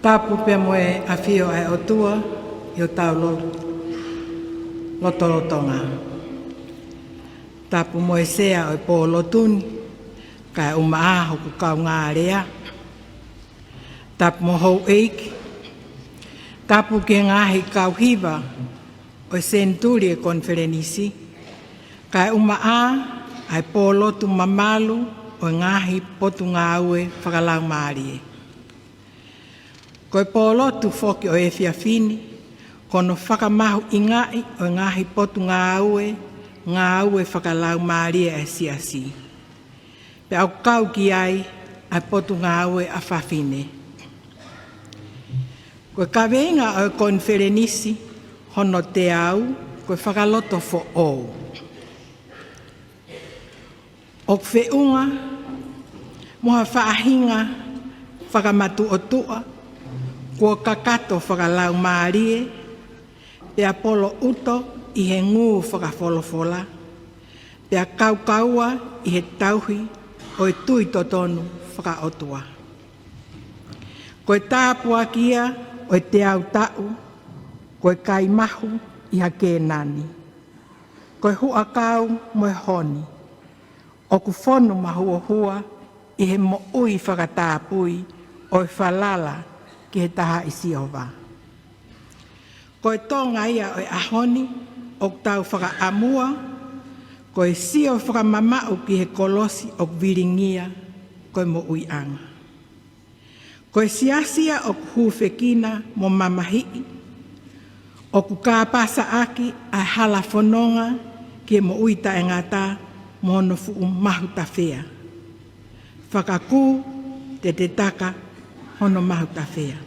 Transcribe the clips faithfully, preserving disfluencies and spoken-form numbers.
Tapu pea mo e ʻafio ʻa e ʻOtua ʻi hotau lo-, lotolotonga. Tapu mo e sea ʻo e pōlotu ni, kae ʻumaʻā hoku kaungālea. Tapu mo houʻeiki. Tapu ki he ngaahi kau hiva ʻo e senituli ʻo e konifelenisi, kae ʻumaʻā ʻa e pōlotu mamalu ʻo e ngaahi potungāue fakalaumālie. Ko e pōlotu foki ʻo e efiafi ni, ko hono fakamahuʻingaʻi ʻo e ngaahi potungāue, ngāue fakalaumālie ʻa e siasi. Pea ʻoku kau ki ai ʻa e potungāue ʻa fafine. Ko e kaveinga ʻo e konifelenisi hono teau, ko e fakalotofoʻou. ʻOku feʻunga mo ha faʻahinga fakamatuʻotuʻa kuo kakato fakalaumālie, pea poloʻuto ʻi he ngū fakafolofola, pea kaukaua ʻi he tauhi ʻo e tui totonu fakaʻotua. Ko e tāpuaki ia ʻo e teau taʻu, ko e kai mahu ʻi ha Kēnani. Ko e huʻakau mo e honi, ʻoku fonu mahuohua ʻi he moʻui fakatapui ʻo e falala ki he Tahaʻi Sihova. Ko e Tonga ia ʻo e ʻaho ni ʻoku tau fakaʻamua, ko e sio fakamamaʻu ki he kolosi ʻoku vilingia, ko e moʻuiʻanga. Ko e siasi ia ʻoku hūfekina mo mamahiʻi, ʻoku kāpasaʻaki ʻa e hala fononga ki he moʻui taʻengata mo hono fuʻu mahutafea. Fakakū tetetaka hono mahutafea.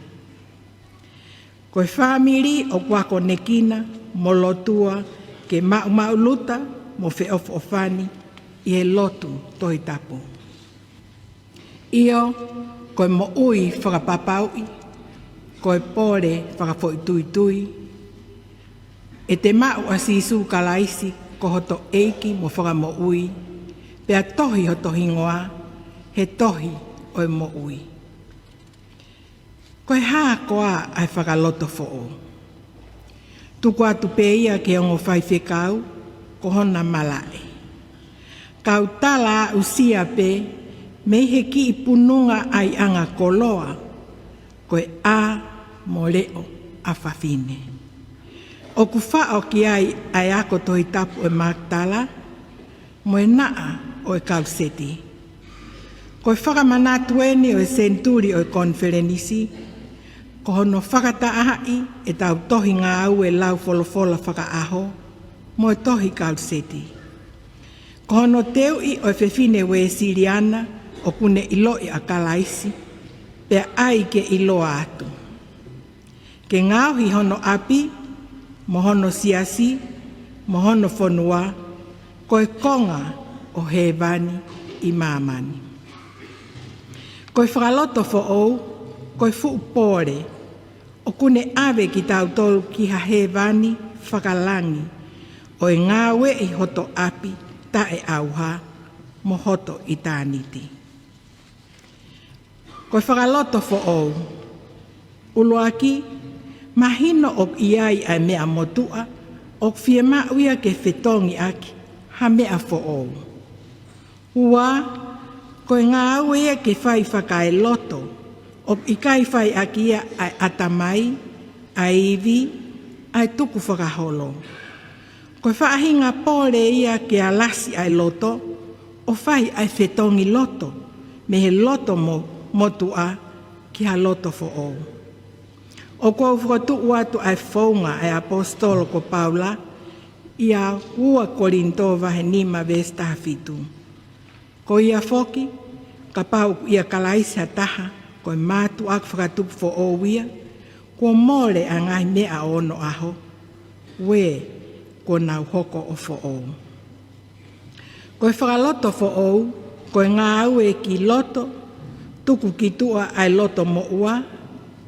Ko e fāmili ʻoku akonekina mo lotua ke maʻumaʻuluta mo feʻofoʻofani ʻi he lotu Tohi Tapu. ʻIo, ko e moʻui fakapapauʻi, ko e pole fakafoʻituitui, ʻe te maʻu ʻa Sīsū Kalaisi ko hoto ʻEiki mo Fakamoʻui, pea tohi hoto hingoa he tohi ʻo e moʻui. Ko e hā koā ʻa e fakalotofoʻou? Tuku atu pē ia ki he ongo faifekau, ko hona malaʻe. Kau tala aʻusia pē mei he kiʻi pununga ʻaiʻanga koloa, ko e ʻā mo leʻo ʻa fafine. ʻOku faʻo ki ai ʻa e ako Tohi Tapu ʻo e Makitala, mo e naʻa ʻo e kaluseti. Ko e fakamanatu eni ʻo e senituli ʻo e konifelenisi, ko hono fakataʻaʻi ʻetau tohi ngāue lau folofola fakaʻaho, mo e tohi kaluseti. Ko hono teuʻi ʻo e fefine Uēsiliana ʻoku ne ʻiloʻi ʻa Kalaisi, pea ʻai ke ʻiloa atu. Ke ngaohi hono ʻapi, mo hono siasi, mo hono fonua, ko e konga ʻo hēvani ʻi māmani. Ko e fakalotofoʻou, ko e fuʻu pole, ʻoku ne ʻave kitautolu ki ha hēvani fakalangi, ʻo e ngāueʻi hoto ʻapi taʻeʻauha, mo hoto ʻitāniti. Ko e fakalotofoʻou. ʻUluaki, mahino ʻoku ʻi ai ʻa e meʻa motuʻa ʻoku fiemaʻu ia ke fetongi ʻaki ha meʻa foʻou. Ua, ko e ngāue ia ke fai fakaeloto, ʻoku ʻikai fai ʻaki ia ʻa e ʻatamai, ʻa e ivi, ʻa e tukufakaholo. Ko e faʻahinga pole ia ke alasi ʻa e loto, ʻo fai ʻa e fetongi loto, mei he loto mo-, motuʻa ki ha loto foʻou. ʻOku ou fokotuʻu atu ʻa e founga ʻa e ʻaposetolo ko Paula, ʻia ua Kolinitō vahe nima veesi taha fitu. Ko ia foki, kapau ʻoku ʻia Kalaisi ha taha, ko e mātuʻaki fakatupu foʻou ia, kuo mole ʻa e ngaahi meʻa ʻo onoʻaho, ue, kuo nau hoko ʻo foʻou. Ko e fakalotofoʻou, ko e ngāue ki loto, tuku ki tuʻa ʻa e loto moʻua,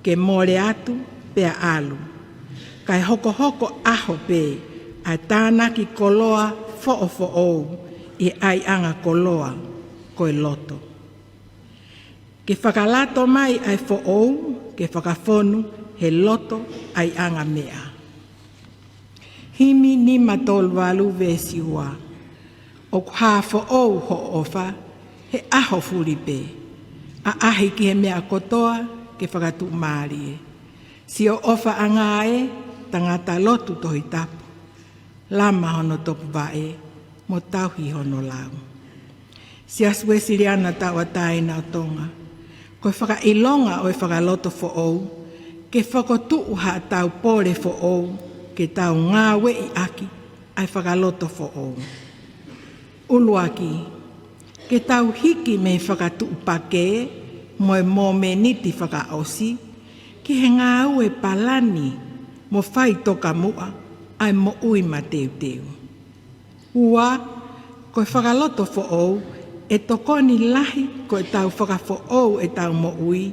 ke mole atu, pea ʻalu. Kae hokohoko ʻaho pē ʻa e tānaki koloa foʻofoʻou ʻi he ʻaiʻanga koloa ko e loto. Ke fakalato mai ʻa e foʻou, ke fakafonu he loto ʻa e anga meʻa. Himi nima tolu valu veesi ua. ʻOku hā foʻou hoʻo ʻofa, he ʻaho fuli pē. ʻAʻahi ki he meʻa kotoa, ke fakatuʻumālie. Siʻo ʻofaʻanga ē, tangata lotu Tohi Tapu. Lama hono topuvaʻe, mo tauhi hono lau. Siasi Uēsiliana Tauʻatāina ʻo Tonga, ko e fakaʻilonga ʻo e fakaloto foʻou, ke fokotuʻu haʻatau pole foʻou, ke tau ngāueʻi ʻaki ʻa e fakaloto foʻou. ʻUluaki, ke tau hiki mei he fakatuʻupakē mo e momeniti fakaʻosi, ki he ngāue palani mo faitokamuʻa ʻa e moʻui mateuteu. Ua, ko e fakaloto foʻou, ʻe tokoni lahi ko ʻetau fakafoʻou ʻetau moʻui,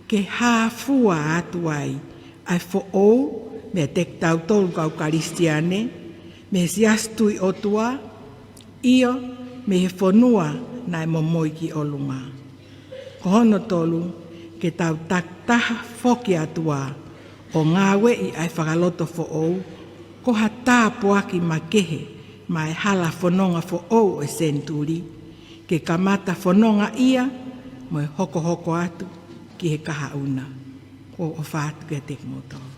ke hā fua atu ai ʻa e foʻou meiate kitautolu kau Kalisitiane, mei he Siasi Tui ʻOtua, ʻio, mei he fonua naʻe momoi ki ʻolunga. Ko hono tolu, ke tau takitaha foki atu ā ʻo ngāueʻi ʻa e fakaloto foʻou, ko ha tāpuaki makehe maʻa e hala fononga foʻou ʻo e senituli, ke kamata fononga ia mo e hokohoko atu ki he kahaʻu na. ʻOku ou ʻofa atu kiate kimoutolu.